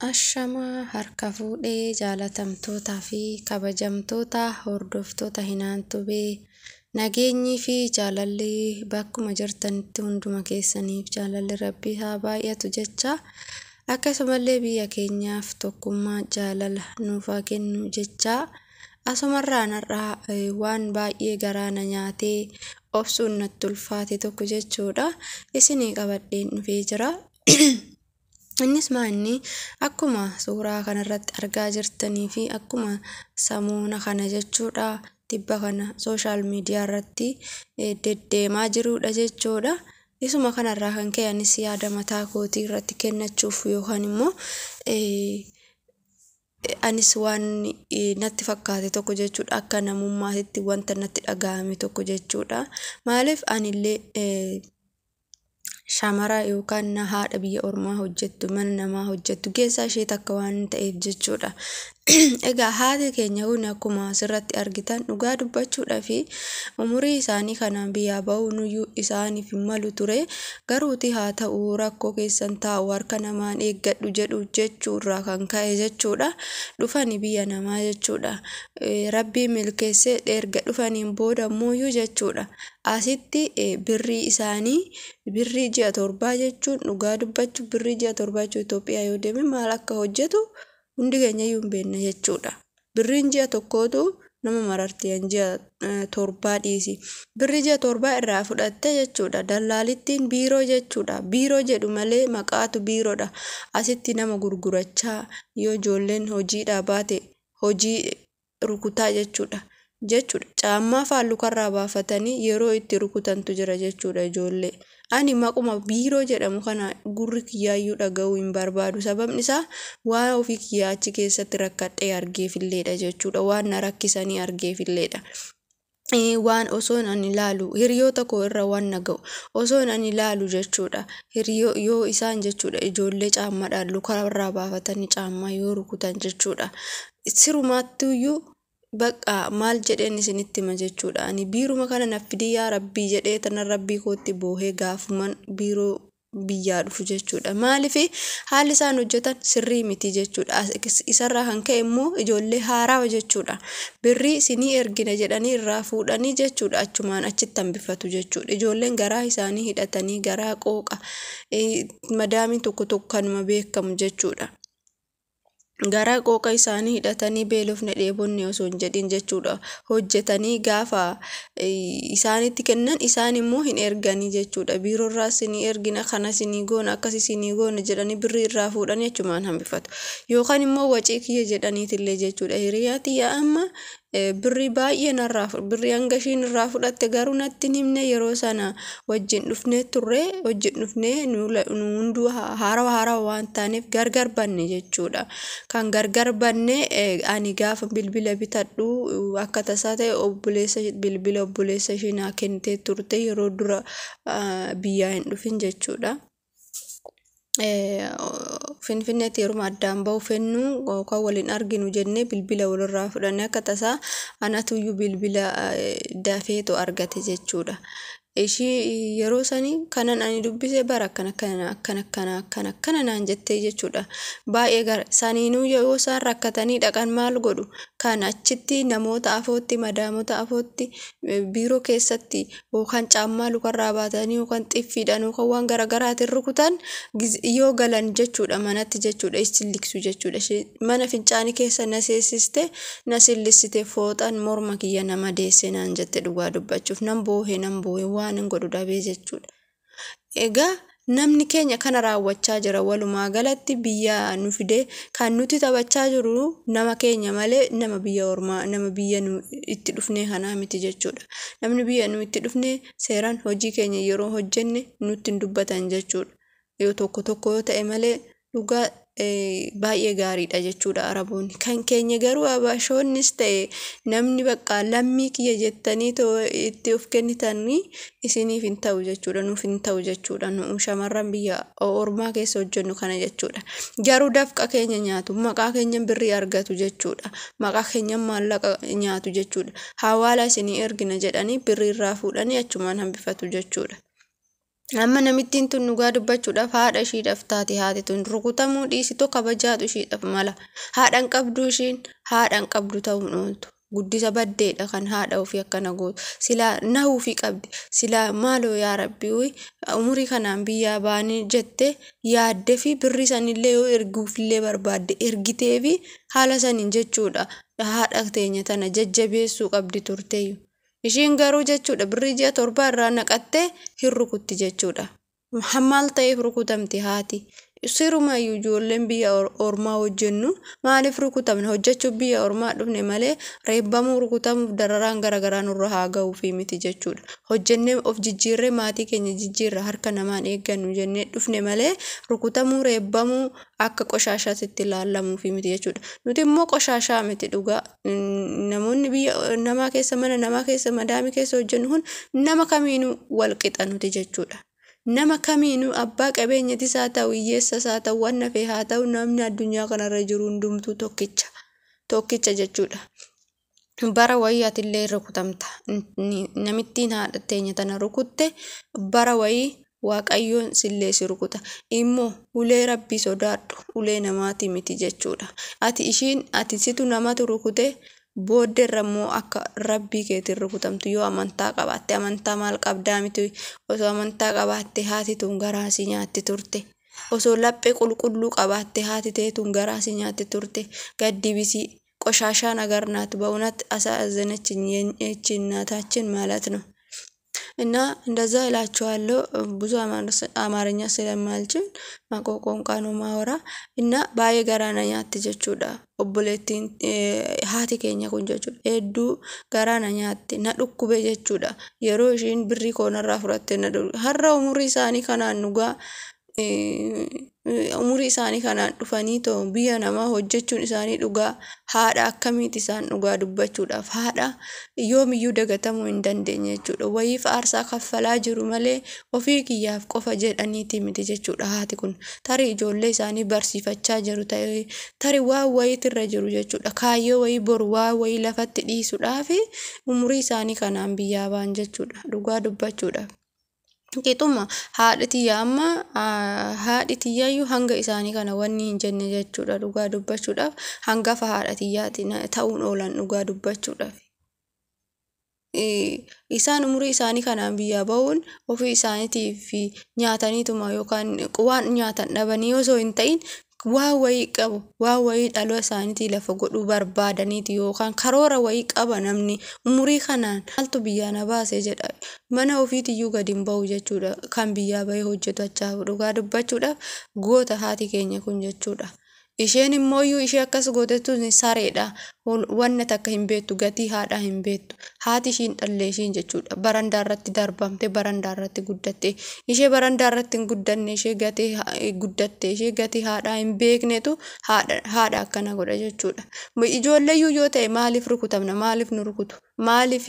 Ashamaa harka fuudhee jaalatamtootaa fi kabajamtoota hordoftoota Hinaan Tube, nageenyii fi jaalalli bakkuma jirtanitti hunduma keessaniif jaalalli Rabbii haa baay'atu jecha, akkasumallee biyya keenyaaf tokkummaa jaalala nuuf haa kennu jecha, asumarraan har'aa waan baay'ee garaa na nyaatee obsuun natti ulfaate tokko jechuudha isinii qabadheen dhufee jira. Innis maanni akkuma suuraa kanarratti argaa jirtanii fi akkuma samuuna kana jechuudha tibba kana social media irratti deddeemaa jirudha jechuudha. Isuma kanarraa kan ka'e anis yaada mataa kootii irratti kennachuuf yookaan immoo anis waan natti fakkaate tokko jechuudha, akka namummaatitti wanta natti dhaga'ame tokko jechuudha. Maaliif anillee shamara yookaan haadha biyya ormaa hojjettu, mana namaa hojjettu keessaa ishee takka waan ta'eef jechuudha. Egaa haati keenya kun akkuma asirratti argitan dhugaa dubbachuudhaa fi umurii isaanii kanaan biyyaa ba'uun iyyuu isaaniif hin malu ture. Garuuti haa ta'u, rakkoo keessan taa'u harka namaan eeggadhu jedhu jechuurraa kan ka'e jechuudha. Dhufani biyya namaa jechuudha. Rabbiin milkeessee erga dhufaniin booda immoo jechuudha. Asitti birrii isaanii, birrii ji'a 7 jechuun, dhugaa dubbachuu, birrii ji'a 7 jechuun Itoophiyaa yoo deeme maal akka hojjetu hundi keenya iyyuu hin beekne jechuudha. Birriin ji'a tokkootu nama mararti, ji'a 7 dhiisi. Birrii ji'a 7 irraa fudhatte jechuudha. Dallaalittiin biiroo jechuudha. Biiroo jedhu malee maqaatu biiroodha. Asitti nama gurgurachaa, yoo ijoolleen hojiidhaa baate hojii rukutaa jechuudha. Caammaa faan lukarraa baafatanii yeroo itti rukutantu jira jechuudha ijoollee. Ani maquma biiroo jedhamu kana gurri kiyyaayyuu dhaga'uu hin barbaadu. Sababni isaa waan ofii kiyyaa achi keessatti rakkadhee argeefilleedha jechuudha. Waan na rakkisanii argeefilleedha. Waan osoon ani ilaalu hiriyoota koo irra waan na ga'u osoon ani ilaalu jechuudha. Hiriyoo yoo isaan jechuudha ijoollee caammaadhaan lukarraa baafatanii caammaa yoo rukutan jechuudha. Sirumaattuyyuu bakka maal jedheen isinitti hima jechuudha. Ani biiruma kana na fidii yaa Rabbii jedhee tanan Rabbii kootti boohee gaafuman biiroo biyyaa dhufu jechuudha. Maaliif haalli isaan hojjetan sirrii miti jechuudha. Isarraa kan ka'e immoo ijoollee haarawa jechuudha. Birrii isinii ergina jedhanii irraa fuudhanii jechuudha, achumaan achitti hambifatu jechuudha. Ijoolleen garaa isaanii hidhatanii garaa qooqa madaamiin tokko tokko kanuma beekamu jechuudha. Garaa qooqa isaanii hidhatanii beelofne dheebonne osoo hin jedhin jechuudha. Hojjetanii gaafa isaanitti kennan isaan immoo hin erganii jechuudha. Biiroorraa isinii ergina, kana isinii goona, akkas isinii goona jedhanii birrii irraa fuudhanii achumaan hambifatu. Yookaan immoo wacii kiyya jedhaniitillee jechuudha. Hiriyaa tiyya amma birrii baay'ee narraa, birrii hanga ishiin irraa fudhatte garuu natti hin himne. Yeroo sana wajjin dhufnee turre, wajjin dhufnee nu hunduu haarawa haarawa waan taaneef gargar banne jechuudha. Kan gargar banne ani gaafa bilbila bitadhu akka tasaa ta'e obboleessa, bilbila obboleessa ishii naa kennitee turte yeroo dura biyyaa hin dhufin jechuudha. Finfinneetti yeruma addaan bahu fennu yookaan waliin arginu jennee bilbila walirraa fudhannee akka tasaa anatuyyuu bilbila dafeetu argate jechuudha. Ishii yeroo sanii kanan ani dubbise bara akkana akkana akkana akkana akkana akkana naan jettee jechuudha. Baay'ee gara saniinuu yoo isaan rakkatanii dhaqan maal godhu, kan achitti namoota afootti, madaamota afootti, biiroo keessatti yookaan caammaa lukarraa baatanii yookaan xiffiidhaan yookaan waan garaagaraatiin rukutan yoo galan jechuudha manatti jechuudha isin liksu jechuudha. Mana fincaanii keessa na seessiste, na sillissite, fooxaan morma kiyya nama deesse naan jette. Dhugaa dubbachuuf nan boohe, nan boohe, waan hin godhu dhabee jechuudha. Egaa namni keenya kana raawwachaa jira. Walumaa galatti biyya nu fide kan nuti taphachaa jiru nama keenya malee nama biyya ormaa, nama biyya nu itti dhufnee kanaa miti jechuudha. Namni biyya nu itti dhufnee seeraan hojii keenya yeroo hojjenne nutti hin dubbatan jechuudha. Yoo tokko tokko yoo ta'e malee dhugaa baay'ee gaariidha jechuudha Araboonni. Kan keenya garuu Abashoonnis ta'e namni bakka lammii kiyya jettanii itti of kennitanii isiniif hin ta'u jechuudha. Nuuf hin ta'u jechuudha. Nu shamarran biyya ormaa keessa hojjennu kana jechuudha. Garuu dafqa keenya nyaatu, maqaa keenya birrii argatu jechuudha. Maqaa keenya maallaqa nyaatu jechuudha. Hawaala isinii ergina jedhanii birrii irraa fuudhanii achumaan hambifatu jechuudha. Amma namittiin tun dhugaa dubbachuudhaaf haadha ishiidhaaf taate. Haati tun rukutamuu dhiisitoo kabajaatu ishiidhaaf mala. Haadhan qabdu, ishiin haadhan qabdu ta'uun ooltu. Guddisa baddeedha kan haadha ofii akkana gootu. Silaa nahuufii qabdi. Silaa maaloo yaa Rabbi umurii kanaan biyyaa baanii jettee yaaddee fi birrii sanillee yoo erguufillee barbaadde ergitee fi haala saniin jechuudha. Haadha teenya tana jajjabeessuu qabdi turteeyyu. Ishiin garuu jechuudha birrii ji'a 7 irraa naqattee hin rukutti jechuudha. Maal ta'eef rukutamti haati? Sirumayyuu ijoolleen biyya ormaa hojjennu maaliif rukutamna? Hojjechuuf biyya ormaa dhufne malee reebbamuu, rukutamuuf, dararaan garaagaraa nurra haa ga'uufi miti jechuudha. Hojjennee of jijjiirree maatii keenya jijjiirra, harka namaan eeggannu jennee dhufne malee rukutamuu, reebbamuu, akka qoshaashaatti ilaallamuufi miti jechuudha. Nuti immoo qoshaashaa miti dhugaa. Namoonni biyya namaa keessa, mana namaa keessa, madaamii keessa hojjennu kun nama kamiinuu wal qixa nuti jechuudha. Nama kamiinuu, abbaa qabeenyatis haa ta'u, hiyyeessas haa ta'u, waan hafe haa ta'u, namni addunyaa kanarra jiru hundumtuu tokkicha. Tokkicha jechuudha. Bara wayii atillee rukutamta. Namittiin haadha teenya tana rukutte, bara wayii Waaqayyoon sillee si rukuta. Immoo ulee Rabbii sodaadhu, ulee namaati miti jechuudha. Ati ishiin ati situ namatu rukute, booddeerra immoo akka Rabbii keetiin rukutamtu yoo amantaa qabaatte. Amantaa maal qabdaa miti? Osoo amantaa qabaatte haati tun garaa si nyaatti turte. Osoo laphee qulqulluu qabaatte haati tee tun garaa si nyaatti turte. Gaddibisii ቆሻሻ ነገር ናት። በእውነት አሳዘነችኝ ይህች እናታችን ማለት ነው። እና እንደዛ እላችኋለሁ። ብዙ አማርኛ ስለማልችል maqoo ቋንቋ ነው ማወራ እና baay'ee garaa na nyaatti jechuudha. Obboleettiin haati keenya kun jechuudha. Hedduu garaa na nyaatti, na dhukkube jechuudha. Yeroo ishiin birrii koo narraa fudhatte na dhukkube. Har'a umurii isaanii kanaan, dhugaa, umurii isaanii kanaan dhufanii too biyya namaa hojjechuun isaanii dhugaa haadha akkamiiti isaan? Dhugaa dubbachuudhaaf haadha yoomiyyuu dagatamuu hin dandeenye jechuudha. Wayiif aarsaa kaffalaa jiru malee ofii kiyyaaf qofa jedhaniiti miti jechuudha haati kun. Tarii ijoollee isaanii barsiifachaa jiru ta'ee, tarii waan wayiitirra jiru jechuudha. Kaayyoo wayii, boru waan wayii lafatti dhiisuudhaaf umurii isaanii kanaan biyyaa ba'an jechuudha. Dhugaa dubbachuudhaaf. Qixuma haadhi tiyya, amma haadhi tiyyaayyuu hanga isaanii kana wanni hin jenne jechuudha. Dhugaa dubbachuudhaaf hangafa haadha tiyyaati ta'uun oolan dhugaa dubbachuudhaaf. Isaan umurii isaanii kanaan biyyaa bahuun ofii isaaniitiif nyaataniituma yookaan waan nyaatan dhabanii osoo hin ta'in, waan wayii qabu, waan wayii dhaloo isaaniitii lafa godhuu barbaadaniiti yookaan karoora wayii qaba. Namni umurii kanaan maaltu biyyaa na baase jedha, mana ofiitiyyuu gadi hin bahu jechuudha kan biyyaa bahee hojjetu achaaf. Dhugaa dubbachuudhaaf goota haati keenya kun jechuudha. Isheen immooyyuu ishee akkas gootettu sareedha. Wanna takka hin beektu, gatii haadhaa hin beektu. Haati ishiin dhallee ishiin jechuudha. Barandaa irratti darbamte, barandaa irratti guddatte. Ishee barandaa irratti hin guddanne, ishee gatii guddatte, ishee gatii haadhaa hin beeknetu haadha akkana godha jechuudha. Ijoolleeyyuu yoo ta'e maaliif rukutamna? Maaliif nu rukutu? Maaliif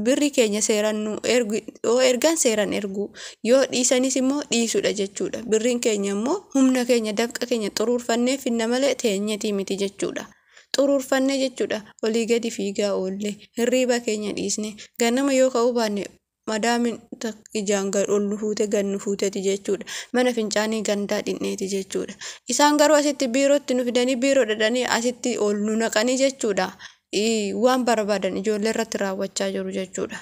birri keenya seeraan nu ergu? Yoo ergan seeraan ergu, yoo dhiisanis immoo dhiisudha jechuudha. Birriin keenya immoo humna keenya, dafqa keenya xuruurfannee finna malee teenyetii miti jechuudha. Xuruurfannee jechuudha, olii gadi fiigaa oolle, hirriiba keenya dhiisne, ganama yoo ka'uu baanne madaamin ijaan ol nu fuute, gad nu fuuteeti jechuudha. Mana fincaanii gandaa dhinneeti jechuudha. Isaan garuu asitti biirootti nu fidanii, biiroo dhadhanii asitti ol nu naqanii jechuudha. Waan barbaadan ijoollee irratti raawwachaa jiru jechuudha.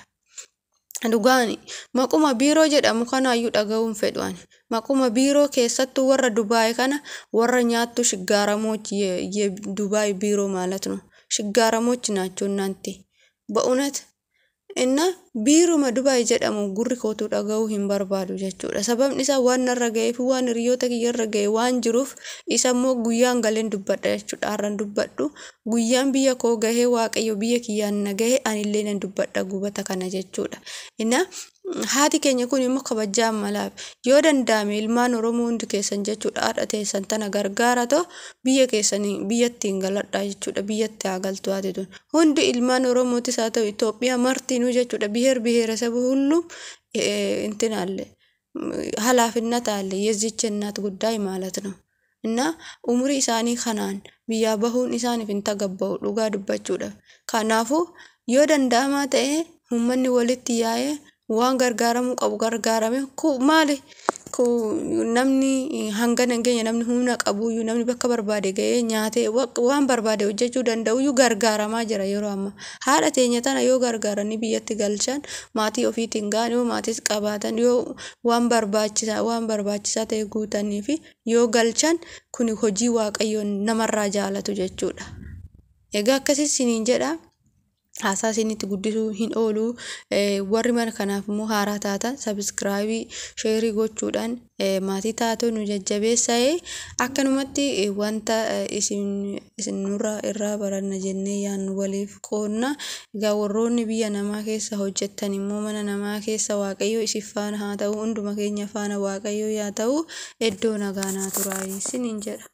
Dhugaan maquma biiroo jedhamu kanaayyuu dhaga'uun fedhu ani. Maquma biiroo, keessattuu warra Dubaay kana, warra nyaattu ሽጋራሞች, የዱባይ ቢሮ ማለት ነው። ሽጋራሞች ናቸው እናንተ በእውነት። እና biiruma Dubaay jedhamu gurri kootuu dhaga'uu hin barbaadu jechuudha. Sababni isaa waan narra ga'ee fi waan hiriyoota kiyyarra ga'e waan jiruuf, isa immoo guyyaan galeen dubbadha jechuudha. Har'an dubbadhu, guyyaan biyya koo gahee, Waaqayyo biyya kiyyaan na gahe, anillee nan dubbadha gubata kana jechuudha. እና haati keenya kun immoo kabajaa malaaf. Yoo danda'ame ilmaan Oromoo hundi keessan jechuudha, haadha teessan tana gargaara too biyya keessanii biyyattiin galadhaa jechuudha. Biyyatti haa galtu haati tun. Hundi ilmaan Oromootis haa ta'u Itoophiyaa martinuu jechuudha, ብሔር ብሔረሰቡ ሁሉም እንትን አለ፣ ኃላፊነት አለ የዚች እናት ጉዳይ ማለት ነው። እና umurii isaanii kanaan biyyaa bahuun isaaniif hin tagabba'u dhugaa dubbachuudhaaf. Kanaafuu yoo danda'amaa ta'e uummanni walitti yaa'ee Waan gargaaramuu qabu gargaarame. Maali namni hangana hin geenye, namni humna qabuyyuu, namni bakka barbaade ga'ee nyaatee waan barbaade hojjechuu danda'uyyuu gargaaramaa jira yeroo ammaa. Haadha teenya tana yoo gargaaranii biyyatti galchan, maatii ofiitiin ga'an, yoo maatiis qabaatan, yoo waan barbaachisaa ta'e guutanii fi yoo galchan, kun hojii Waaqayyoon namarraa jaalatu jechuudha. Egaa akkasii isiniin jedha. Haasaa isinitti guddisuu hin oolu. Warri mana kanaaf immoo haaraa taatan subscribe, share gochuudhaan maatii taatoo nu jajjabeessa'ee, akkanumatti wanta isin nurraa irraa baranna jennee yaannu waliif qoodna. Egaa warroonni biyya namaa keessa hojjettan immoo mana namaa keessa, Waaqayyo isin faana haa ta'u, hunduma keenya faana Waaqayyo yaa ta'u, iddoo nagaa naa turaa isiniin jedha.